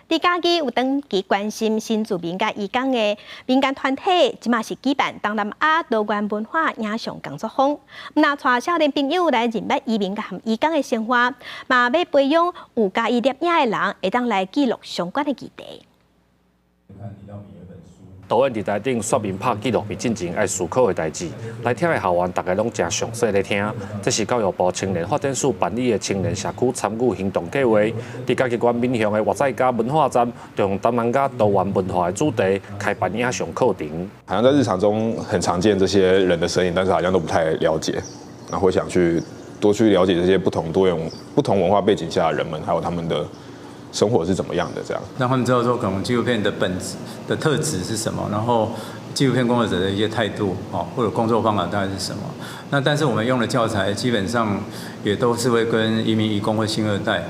佇嘉義有長期關心新住民佮移工的民間團體，這馬是舉辦東南亞多元文化影像工作坊，毋但帶少年朋友來認捌移民佮移工的生活，嘛欲培養有佮意攝影的人，會當來記錄相關的議題。導演佇台頂說明拍紀錄片進前愛思考的代誌，來聽的學員逐家攏誠詳細咧聽。這是教育部青年發展署辦理的青年社區參與行動計劃，佇嘉義縣民雄的活在嘉文化站，就用東南亞多元文化的主題開辦影像課程。好像在日常中很常見這些人的身影，但是好像都不太了解，然後會想去多去了解這些不同多元、不同文化背景下的人們，還有他們的生活是怎麼樣的？這樣讓他們知道說，可能紀錄片的本質的特質是什麼，然後紀錄片工作者的一些態度，哦，或者工作方法大概是什麼。那但是我們用的教材基本上也都是會跟移民、移工或新二代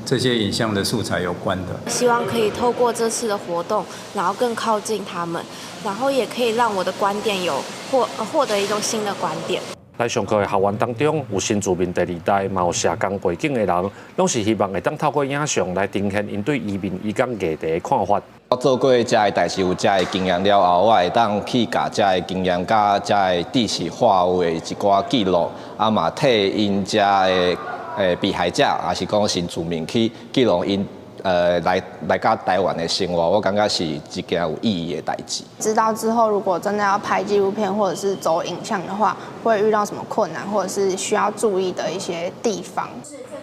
這些影像的素材有關的。希望可以透過這次的活動，然後更靠近他們，然後也可以讓我的觀點有獲得一種新的觀點。來上課的學員當中，有新住民第二代，嘛有社工背景的人，攏是希望會當透過影像來呈現𪜶對移民移工議題的看法。我做過遮的代誌，有遮的經驗了後，我會當去共遮的經驗佮遮的知識化為一寡記錄，啊嘛替𪜶遮的被害者，抑是講新住民去記錄𪜶來到台灣的生活，我感覺是一件有意義的代誌。知道之後，如果真的要拍紀錄片或者是走影像的話，會遇到什麼困難，或者是需要注意的一些地方。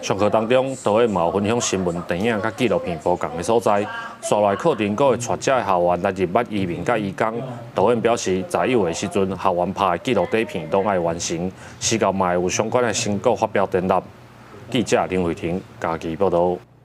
上課當中，導演嘛有分享新聞、電影佮紀錄片無仝的所在。紲來課程閣會帶遮的學員來認捌移民佮移工。導演表示，在有的時陣，學員拍的紀錄短片攏愛完成，時到嘛會有相關的成果發表展覽。記者林慧婷嘉義報道。